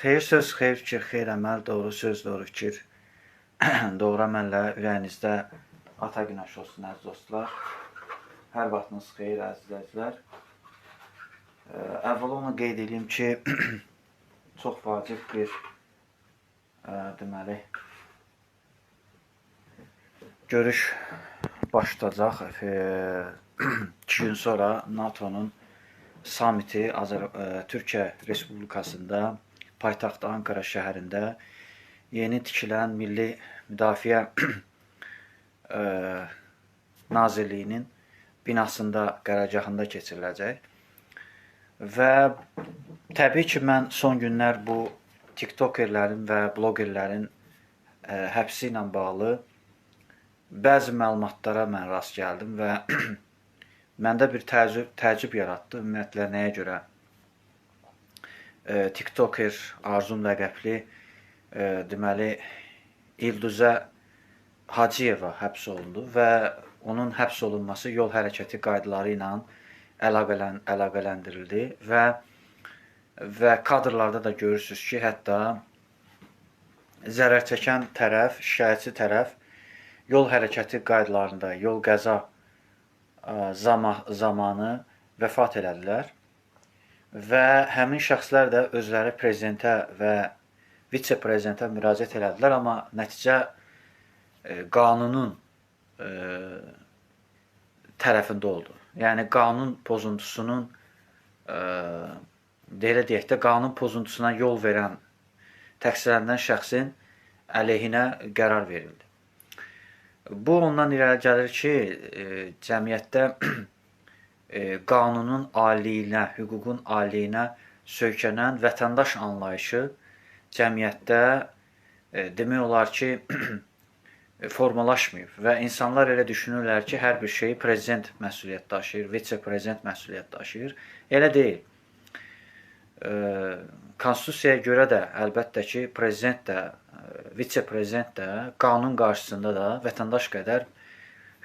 Xeyir söz, xeyir fikir, xeyir əməl, doğru söz, doğru fikir, doğru əməllə ürəyinizdə ata günəşi olsun, əziz dostlar. Hər vaxtınız xeyir, əziz izləyicilər. Əvvəla onu qeyd edeyim ki, çox vacib bir deməli görüş baş tutacaq. 2 gün sonra NATO-nun samiti Türkiyə Respublikasında, paytaxt Ankara şəhərində yeni tikilən Milli Müdafiə Nazirliyinin binasında, qərargahında keçiriləcək. Və təbii ki, mən son günlər bu TikTokerlərin və blogerlərin həbsi ilə bağlı bəzi məlumatlara mən rast gəldim və məndə bir təəccüb yaratdı. Ümumiyyətlə, nəyə görə TikToker Arzum ləqəbli deməli İlduzə Hacıyeva həbs olundu və onun həbs olunması yol hərəkəti qaydaları ilə əlaqələndirildi və kadrlarda da görürsünüz ki, hətta zərər çəkən tərəf, şikayətçi tərəf yol hərəkəti qaydalarında, yol qəza zamanı vəfat elədilər və həmin şəxslər də özləri prezidentə və vitse-prezidentə müraciət elədilər, amma nəticə qanunun tərəfində oldu. Yəni qanun pozuntusunun belə deyək də, qanun pozuntusuna yol verən, təqsirləndirilən şəxsin əleyhinə qərar verildi. Bu ondan irəli gəlir ki, cəmiyyətdə qanunun aliliyinə, hüququn aliliyinə söykənən vətəndaş anlayışı cəmiyyətdə demək olar ki, formalaşmayıb və insanlar elə düşünürlər ki, hər bir şeyi prezident məsuliyyət daşıyır, vitse-prezident məsuliyyət daşıyır. Elə deyil. Konstitusiyaya görə də əlbəttə ki, prezident də, vitse-prezident də qanun qarşısında da vətəndaş qədər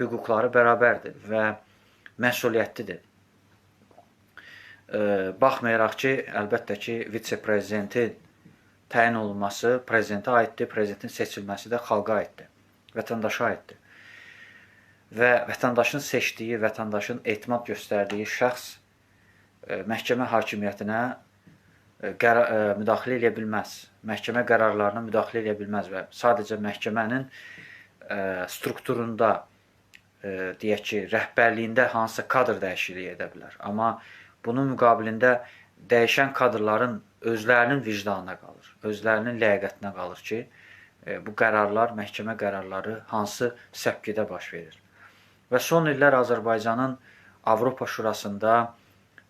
hüquqları bərabərdir və məsuliyyətlidir. Baxmayaraq ki, əlbəttə ki, vitse-prezidentin təyin olunması prezidentə aiddir, prezidentin seçilməsi də xalqa aiddir, vətəndaşa aiddir. Və vətəndaşın seçdiyi, vətəndaşın etimad göstərdiyi şəxs məhkəmə hakimiyyətinə müdaxilə eləyə bilməz. Məhkəmə qərarlarına müdaxilə eləyə bilməz və sadəcə məhkəmənin strukturunda, deyək ki, rəhbərliyində hansısa kadr dəyişikliyi edə bilər. Amma bunun müqabilində dəyişən kadrların özlərinin vicdanına qalır, özlərinin ləyaqətinə qalır ki, bu qərarlar, məhkəmə qərarları hansı səpkidə baş verir. Və son illər Azərbaycanın Avropa Şurasında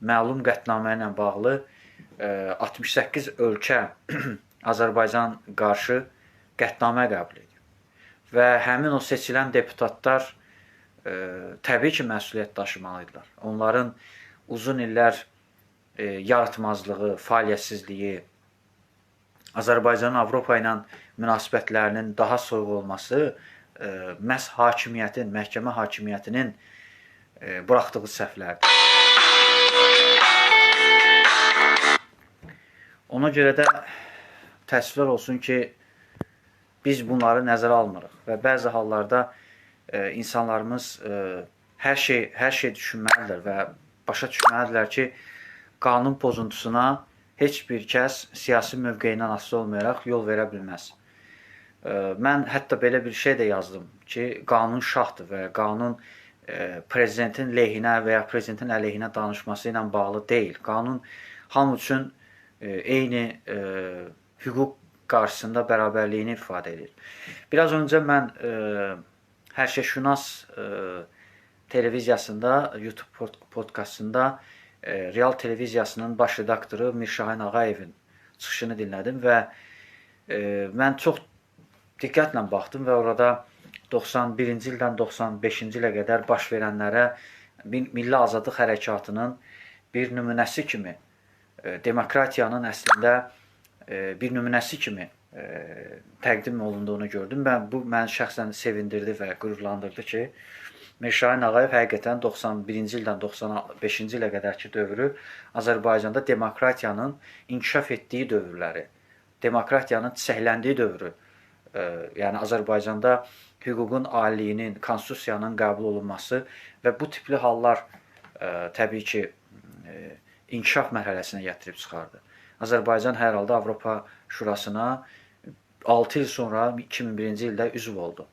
məlum qətnamə ilə bağlı 68 ölkə Azərbaycan qarşı qətnamə qəbul edib. Və həmin o seçilən deputatlar təbii ki, məsuliyyət daşımalı idilər. Onların uzun illər yaratmazlığı, fəaliyyətsizliyi, Azərbaycanın Avropa ilə münasibətlərinin daha soyuq olması məhz hakimiyyətin, məhkəmə hakimiyyətinin buraxdığı səhvlərdir. Ona görə də təəssüflər olsun ki, biz bunları nəzərə almırıq və bəzi hallarda insanlarımız hər şey düşünməlidirlər və başa düşməlidirlər ki, qanun pozuntusuna heç bir kəs siyasi mövqeyindən asılı olmayaraq yol verə bilməz. Mən hətta belə bir şey də yazdım ki, qanun şahdır və qanun prezidentin lehhinə və ya prezidentin əleyhinə danışması ilə bağlı deyil. Qanun hamı üçün eyni hüquq qarşısında bərabərliyini ifadə edir. Biraz öncə mən Hərşeşünas televiziyasında, YouTube podkastında Real televiziyasının baş redaktoru Mirşahin Ağayevin çıxışını dinlədim və mən çox diqqətlə baxdım və orada 91-ci ildən 95-ci ilə qədər baş verənlərə Milli Azadlıq Hərəkatının bir nümunəsi kimi, demokratiyanın əslində bir nümunəsi kimi təqdim olunduğunu gördüm. Bu məni şəxsən sevindirdi və qürurlandırdı ki, Mirşahin Ağayev həqiqətən 91-ci ildən 95-ci ilə qədərki dövrü Azərbaycanda demokratiyanın inkişaf etdiyi dövrləri, demokratiyanın çiçəkləndiyi dövrü, yəni Azərbaycanda hüququn aliliyinin, konstitusiyanın qəbul olunması və bu tipli hallar təbii ki, inkişaf mərhələsinə gətirib çıxardı. Azərbaycan hər halda Avropa Şurasına 6 il sonra 2001-ci ildə üzv oldu.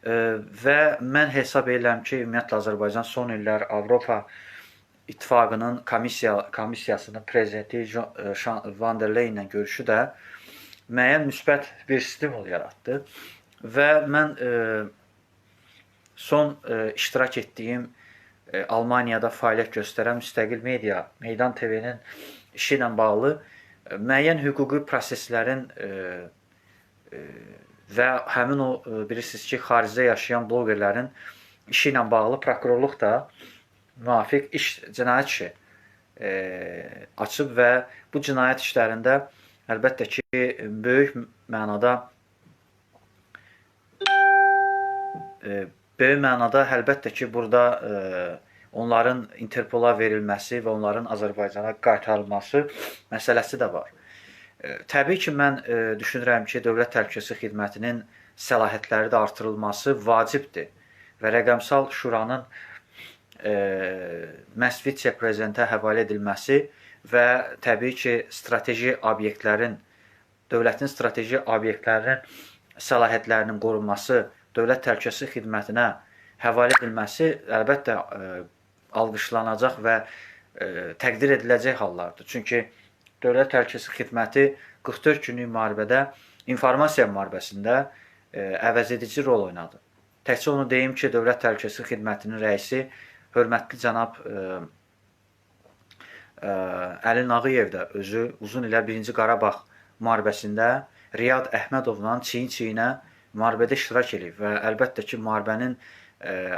Və mən hesab edirəm ki, ümumiyyətlə Azərbaycan son illər Avropa İttifaqının komissiyasının prezidenti Van der Leyenlə görüşü də müəyyən müsbət bir stimul yaratdı. Və mən son iştirak etdiyim Almaniyada fəaliyyət göstərən müstəqil media, Meydan TV-nin işi ilə bağlı müəyyən hüquqi proseslərin və həmin o, bilirsiniz ki, xaricdə yaşayan blogerlərin işi ilə bağlı prokurorluq da müvafiq iş, cinayət işi açıb və bu cinayət işlərində əlbəttə ki, böyük mənada əlbəttə ki, burada onların Interpola verilməsi və onların Azərbaycana qaytarılması məsələsi də var. Təbii ki, mən düşünürəm ki, Dövlət Təhlükəsizlik Xidmətinin səlahiyyətləri də artırılması vacibdir və rəqəmsal şuranın məhz vitse-prezidentə həvalə edilməsi və təbii ki, strateji obyektlərin, dövlətin strateji obyektlərinin səlahiyyətlərinin qorunması, Dövlət Təhlükəsizlik Xidmətinə həvalə edilməsi əlbəttə alqışlanacaq və təqdir ediləcək hallardır. Çünki Dövlət Təhlükəsizlik Xidməti 44 günlük müharibədə, informasiya müharibəsində əvəzedici rol oynadı. Təkcə onu deyim ki, Dövlət Təhlükəsizlik Xidmətinin rəisi hörmətli cənab Əli Nağıyev də özü uzun illər 1-ci Qarabağ müharibəsində Riyad Əhmədovla çiyin-çiyinə müharibədə iştirak edib və əlbəttə ki, müharibənin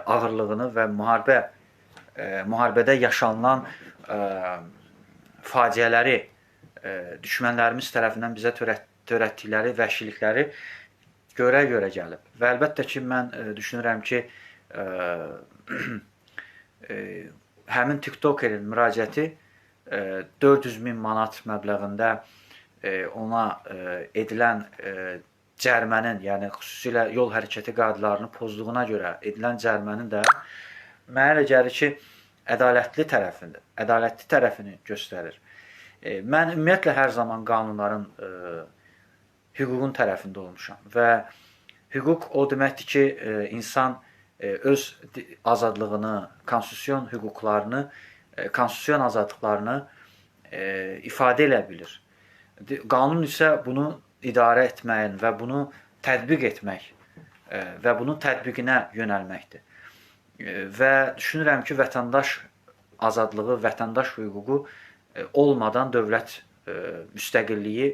ağırlığını və müharibədə yaşanılan faciələri, düşmənlərimiz tərəfindən bizə törətdikləri vəhşilikləri görə-görə gəlib. Və əlbəttə ki, mən düşünürəm ki, həmin TikTokerin müraciəti 400 min manat məbləğində ona edilən cərmənin, yəni xüsusilə yol hərəkəti qaydalarını pozduğuna görə edilən cərmənin də mənə elə gəlir ki, ədalətli tərəfini göstərir. Mən ümumiyyətlə hər zaman qanunların, hüququn tərəfində olmuşam və hüquq o deməkdir ki, insan öz azadlığını, konstitusion hüquqlarını, konstitusion azadlıqlarını ifadə edə bilir. Qanun isə bunu idarə etməyin və bunu tətbiq etmək və bunun tətbiqinə yönəlməkdir. Və düşünürəm ki, vətəndaş azadlığı, vətəndaş hüququ olmadan dövlət müstəqilliyi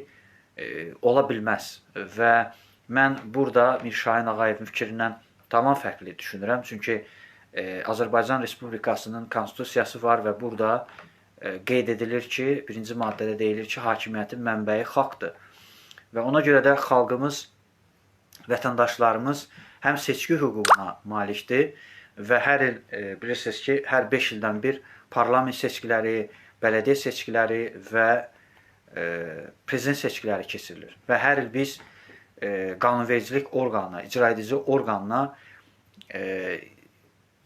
ola bilməz. Və mən burada Mirşahin Ağayevin fikrindən tamam fərqli düşünürəm. Çünki Azərbaycan Respublikasının konstitusiyası var və burada qeyd edilir ki, birinci maddədə deyilir ki, hakimiyyətin mənbəyi xalqdır. Və ona görə də xalqımız, vətəndaşlarımız həm seçki hüququna malikdir və hər il, bilirsiniz ki, hər 5 ildən bir parlament seçkiləri, bələdiyyə seçkiləri və prezident seçkiləri keçirilir. Və hər il biz qanunvericilik orqanına, icraedici orqanına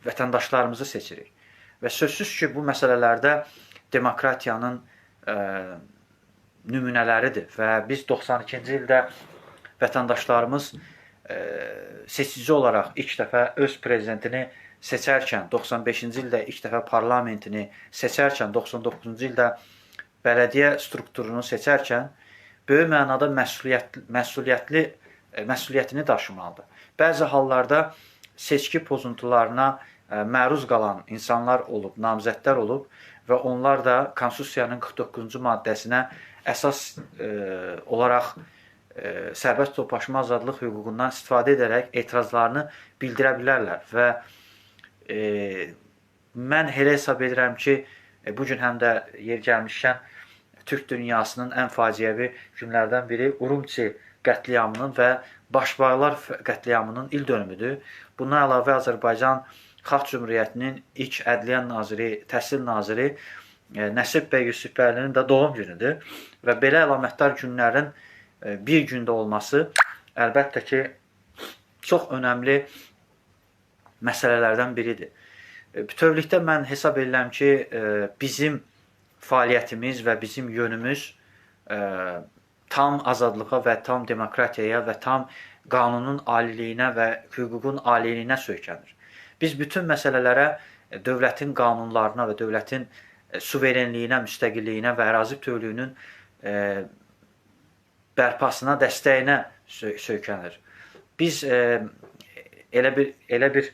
vətəndaşlarımızı seçirik. Və sözsüz ki, bu məsələlərdə demokratiyanın nümunələridir və biz 92-ci ildə vətəndaşlarımız seçici olaraq ilk dəfə öz prezidentini seçərkən, 95-ci ildə ilk dəfə parlamentini seçərkən, 99-cu ildə bələdiyyə strukturunu seçərkən böyük mənada məsuliyyətini daşımalıdır. Bəzi hallarda seçki pozuntularına məruz qalan insanlar olub, namizədlər olub və onlar da Konstitusiyanın 49-cu maddəsinə əsas olaraq sərbəst toplaşma azadlıq hüququndan istifadə edərək etirazlarını bildirə bilərlər və mən elə hesab edirəm ki, bugün həm də yer gəlmişkən Türk dünyasının ən faciəvi günlərdən biri Urumçi qətliamının və Başbağlar qətliamının il dönümüdür. Bundan əlavə Azərbaycan Xalq Cümhuriyyətinin ilk Ədliyyə naziri, Təhsil naziri Nəsib bəy Yusifbəylinin də doğum günüdür və belə əlamətdar günlərin bir gündə olması əlbəttə ki, çox önəmli məsələlərdən biridir. Bütövlükdə mən hesab edirəm ki, bizim fəaliyyətimiz və bizim yönümüz tam azadlığa və tam demokratiyaya və tam qanunun aliliyinə və hüququn aliliyinə söykənir. Biz bütün məsələlərə dövlətin qanunlarına və dövlətin suverenliyinə, müstəqilliyinə və ərazi bütövlüyünün bərpasına, dəstəyinə söykənir. Biz elə bir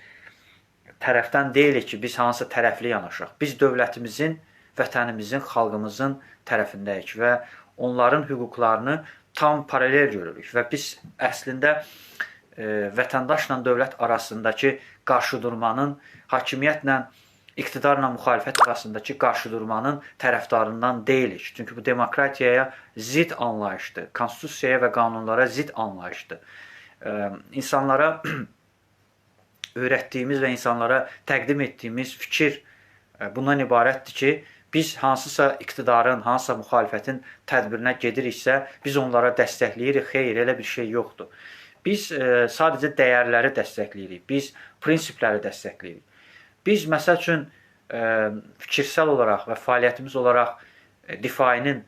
tərəfdən deyilik ki, biz hansısa tərəfli yanaşaq. Biz dövlətimizin, vətənimizin, xalqımızın tərəfindəyik və onların hüquqlarını tam paralel görürük və biz əslində vətəndaşla dövlət arasındakı qarşıdurmanın, hakimiyyətlə, iqtidarla müxalifət arasındakı qarşıdurmanın tərəfdarından deyilik. Çünki bu demokratiyaya zidd anlayışdır, konstitusiyaya və qanunlara zidd anlayışdır. İnsanlara öyrətdiyimiz və insanlara təqdim etdiyimiz fikir bundan ibarətdir ki, biz hansısa iqtidarın, hansısa müxalifətin tədbirinə gediriksə, biz onlara dəstəkləyirik. Xeyr, elə bir şey yoxdur. Biz sadəcə dəyərləri dəstəkləyirik, biz prinsipləri dəstəkləyirik. Biz, məsəl üçün, fikirsəl olaraq və fəaliyyətimiz olaraq difainin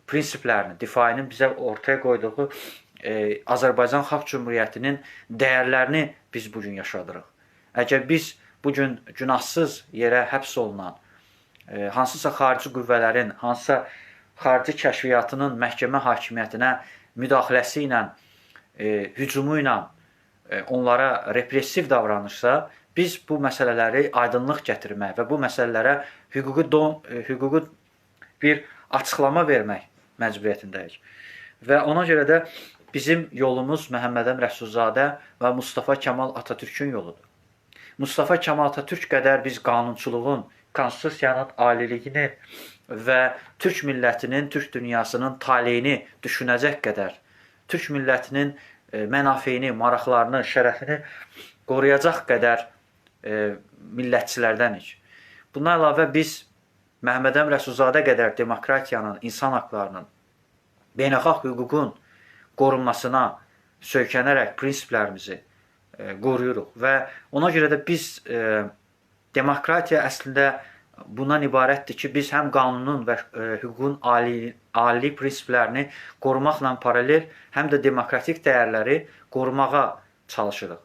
prinsiplərini, difainin bizə ortaya qoyduğu Azərbaycan Xalq Cümhuriyyətinin dəyərlərini biz bu gün yaşadırıq. Əgər biz bu gün günahsız yerə həbs olunan, hansısa xarici qüvvələrin, hansısa xarici kəşfiyyatının məhkəmə hakimiyyətinə müdaxiləsi ilə, hücumu ilə onlara repressiv davranırsa, biz bu məsələləri aydınlıq gətirmək və bu məsələlərə hüquqi bir açıqlama vermək məcburiyyətindəyik. Və ona görə də bizim yolumuz Məhəmməd Əmin Rəsulzadə və Mustafa Kəmal Atatürkün yoludur. Mustafa Kəmal Atatürk qədər biz qanunçuluğun, konstitusiyanın aliliyini və türk millətinin, türk dünyasının taleyini düşünəcək qədər, türk millətinin mənafeyini, maraqlarını, şərəfini qoruyacaq qədər millətçilərdənik. Bundan əlavə biz Məhəmməd Əmin Rəsulzadə qədər demokratiyanın, insan haqlarının, beynəlxalq hüququn qorunmasına söykənərək prinsiplərimizi qoruyuruq və ona görə də biz demokratiya əslində bundan ibarətdir ki, biz həm qanunun və hüququn ali prinsiplərini qorumaqla paralel, həm də demokratik dəyərləri qorumağa çalışırıq.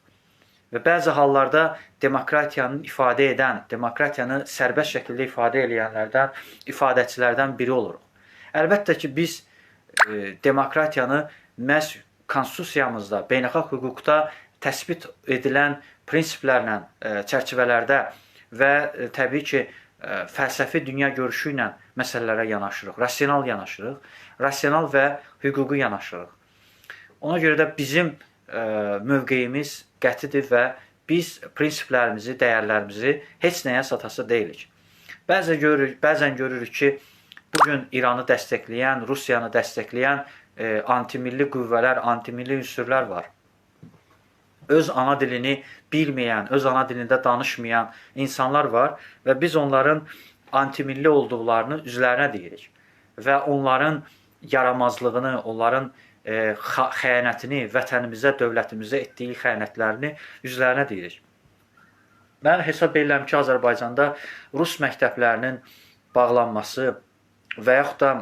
Və bəzi hallarda demokratiyanı ifadə edən, demokratiyanı sərbəst şəkildə ifadə eləyənlərdən, ifadəçilərdən biri oluruq. Əlbəttə ki, biz demokratiyanı məhz konstitusiyamızda, beynəlxalq hüquqda təsbit edilən prinsiplərlə, çərçivələrdə və təbii ki, fəlsəfi dünya görüşü ilə məsələlərə yanaşırıq, rasional yanaşırıq, rasional və hüquqi yanaşırıq. Ona görə də bizim mövqeyimiz qətidir və biz prinsiplərimizi, dəyərlərimizi heç nəyə satası deyilik. Bəzən görürük ki, bugün İranı dəstəkləyən, Rusiyanı dəstəkləyən antimilli qüvvələr, antimilli ünsürlər var. Öz ana dilini bilməyən, öz ana dilində danışmayan insanlar var və biz onların antimilli olduqlarını üzlərinə deyirik və onların yaramazlığını, onların xəyanətini, vətənimizə, dövlətimizə etdiyi xəyanətlərini üzlərinə deyirik. Mən hesab edirəm ki, Azərbaycanda rus məktəblərinin bağlanması və yaxud da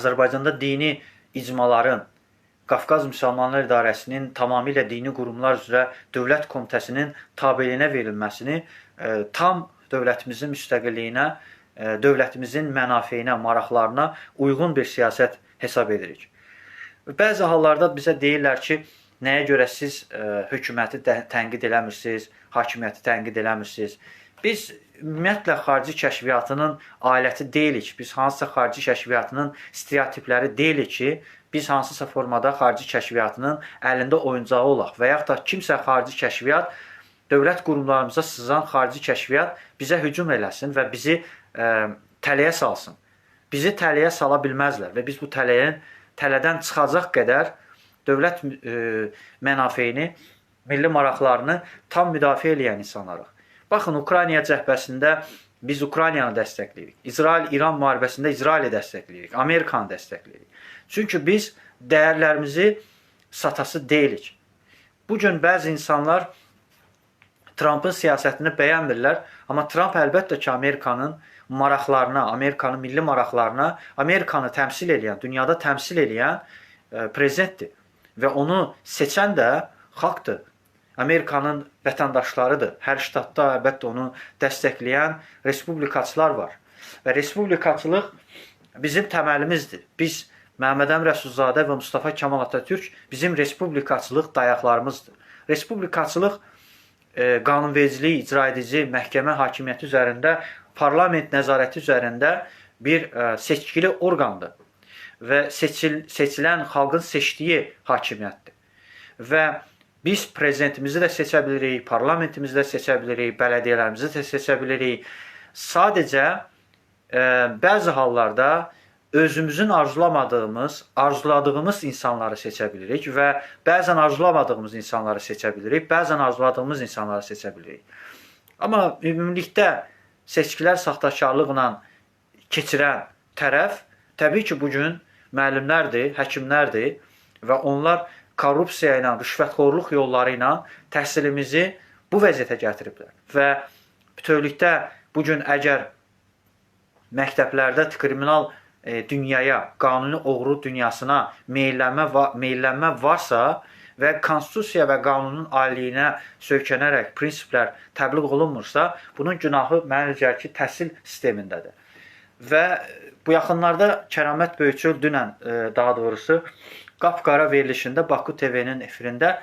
Azərbaycanda dini icmaların, Qafqaz Müsəlmanlar İdarəsinin tamamilə dini qurumlar üzrə Dövlət Komitəsinin tabeliyinə verilməsini tam dövlətimizin müstəqilliyinə, dövlətimizin mənafeyinə, maraqlarına uyğun bir siyasət hesab edirik. Bəzi hallarda bizə deyirlər ki, nəyə görə siz hökuməti tənqid eləmirsiniz, hakimiyyəti tənqid eləmirsiniz. Biz ümumiyyətlə xarici kəşfiyyatının aləti deyilik. Biz hansısa xarici kəşfiyyatının stereotipləri deyilik ki, biz hansısa formada xarici kəşfiyyatının əlində oyuncağı olaq və yaxud da kimsə xarici kəşfiyyat dövlət qurumlarımıza sızan xarici kəşfiyyat bizə hücum eləsin və bizi tələyə salsın. Bizi tələyə sala bilməzlər və biz bu tələdən çıxacaq qədər dövlət mənafeyini, milli maraqlarını tam müdafiə eləyən insanlarıq. Baxın, Ukrayna cəbhəsində biz Ukraynanı dəstəkləyirik. İsrail-İran müharibəsində İsraili dəstəkləyirik, Amerikanı dəstəkləyirik. Çünki biz dəyərlərimizi satası deyilik. Bu gün bəzi insanlar Trumpın siyasətini bəyənmirlər, amma Trump əlbəttə ki, Amerikanın maraqlarına, Amerikanın milli maraqlarına, Amerikanı təmsil eləyən, dünyada təmsil eləyən prezidentdir. Və onu seçən də xalqdır. Amerikanın vətəndaşlarıdır. Hər ştatda əlbəttə onu dəstəkləyən respublikaçılar var. Və respublikaçılıq bizim təməlimizdir. Biz Məhəmməd Əmin Rəsulzadə və Mustafa Kemal Atatürk bizim respublikaçılıq dayaqlarımızdır. Respublikaçılıq qanunvericilik, icraedici, məhkəmə hakimiyyəti üzərində, parlament nəzarəti üzərində bir seçkili orqandır və seçilən xalqın seçdiyi hakimiyyətdir. Və biz prezidentimizi də seçə bilirik, parlamentimizi də seçə bilirik, bələdiyyələrimizi də seçə bilirik. Sadəcə bəzi hallarda özümüzün arzulamadığımız, arzuladığımız insanları seçə bilirik və bəzən arzulamadığımız insanları seçə bilirik, bəzən arzuladığımız insanları seçə bilirik. Amma ümumilikdə seçkilər saxtakarlıqla keçirən tərəf təbii ki, bugün müəllimlərdir, həkimlərdir və onlar korrupsiya ilə, rüşvətxorluq yolları ilə təhsilimizi bu vəziyyətə gətiriblər. Və bütövlükdə bugün əgər məktəblərdə kriminal dünyaya, qanuni oğru dünyasına meyllənmə varsa və konstitusiya və qanunun aliliyinə söykənərək prinsiplər təbliğ olunmursa, bunun günahı mənə gəlir ki, təhsil sistemindədir. Və bu yaxınlarda Kəramət Böyükçöl dünən, daha doğrusu, Qapqara verilişində Baku TV-nin efirində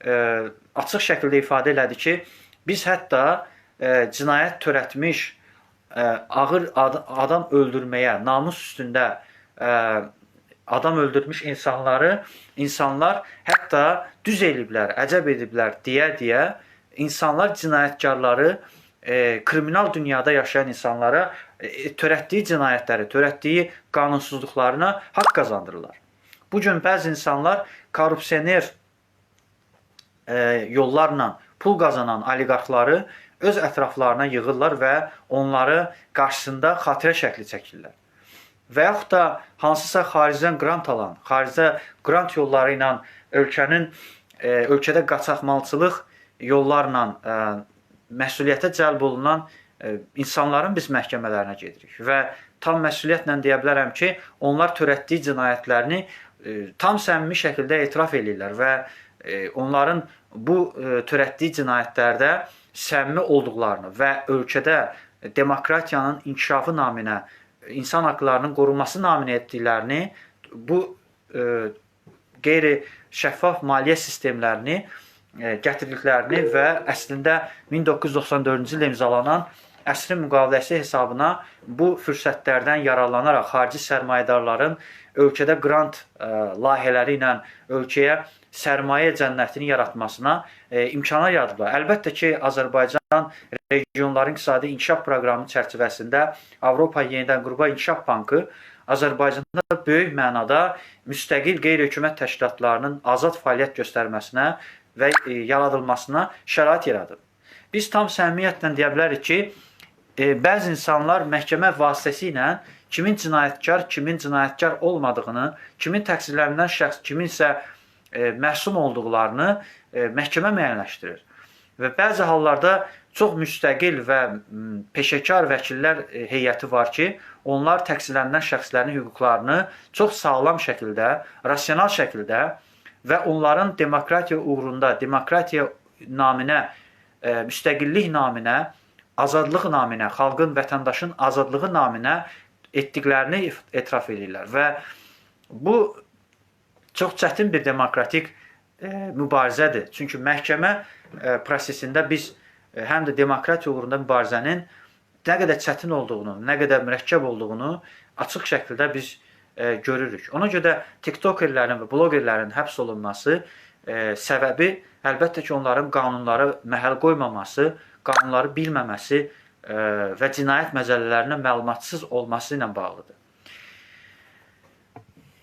açıq şəkildə ifadə elədi ki, biz hətta cinayət törətmiş, ağır adam öldürməyə, namus üstündə adam öldürmüş insanları, insanlar hətta düz eləyiblər, əcəb ediblər deyə-deyə insanlar cinayətkarları, kriminal dünyada yaşayan insanlara törətdiyi cinayətləri, törətdiyi qanunsuzluqlarına haqq qazandırırlar. Bu gün bəzi insanlar korrupsioner yollarla pul qazanan oliqarxları öz ətraflarına yığırlar və onları qarşısında xatirə şəkli çəkirlər. Və yaxud da hansısa xaricdən qrant alan, xaricdə qrant yolları ilə ölkədə qaçaqmalçılıq yollarla məsuliyyətə cəlb olunan insanların biz məhkəmələrinə gedirik. Və tam məsuliyyətlə deyə bilərəm ki, onlar törətdiyi cinayətlərini tam səmimi şəkildə etiraf eləyirlər və onların bu törətdiyi cinayətlərdə səmimi olduqlarını və ölkədə demokratiyanın inkişafı naminə, insan haqlarının qorunması naminə etdiklərini, bu qeyri-şəffaf maliyyə sistemlərini gətirdiklərini və əslində 1994-cü ildə imzalanan əsrin müqaviləsi hesabına bu fürsətlərdən yararlanaraq xarici sərmayədarların ölkədə qrant layihələri ilə ölkəyə sərmayə cənnətini yaratmasına imkanlar yaradıblar. Əlbəttə ki, Azərbaycan regionların iqtisadi inkişaf proqramı çərçivəsində Avropa Yenidən Qurma İnkişaf Bankı Azərbaycanda böyük mənada müstəqil qeyri-hökumət təşkilatlarının azad fəaliyyət göstərməsinə və yaradılmasına şərait yaradıb. Biz tam səmimiyyətlə deyə bilərik ki, bəzi insanlar məhkəmə vasitəsilə kimin cinayətkar, kimin cinayətkar olmadığını, kimin təqsirlənilən şəxs, kimin isə məsum olduqlarını məhkəmə müəyyənləşdirir. Və bəzi hallarda çox müstəqil və peşəkar vəkillər heyəti var ki, onlar təqsirlənilən şəxslərin hüquqlarını çox sağlam şəkildə, rasional şəkildə və onların demokratiya uğrunda, demokratiya naminə, müstəqillik naminə, azadlıq naminə, xalqın, vətəndaşın azadlığı naminə etdiklərini etiraf edirlər. Və bu çox çətin bir demokratik mübarizədir. Çünki məhkəmə prosesində biz həm də demokratiya uğrunda mübarizənin nə qədər çətin olduğunu, nə qədər mürəkkəb olduğunu açıq şəkildə biz görürük. Ona görə də tiktokerlərin və blogerlərin həbs olunması səbəbi əlbəttə ki, onların qanunlara məhəl qoymaması, qanunları bilməməsi və cinayət məcəllələrinə məlumatsız olması ilə bağlıdır.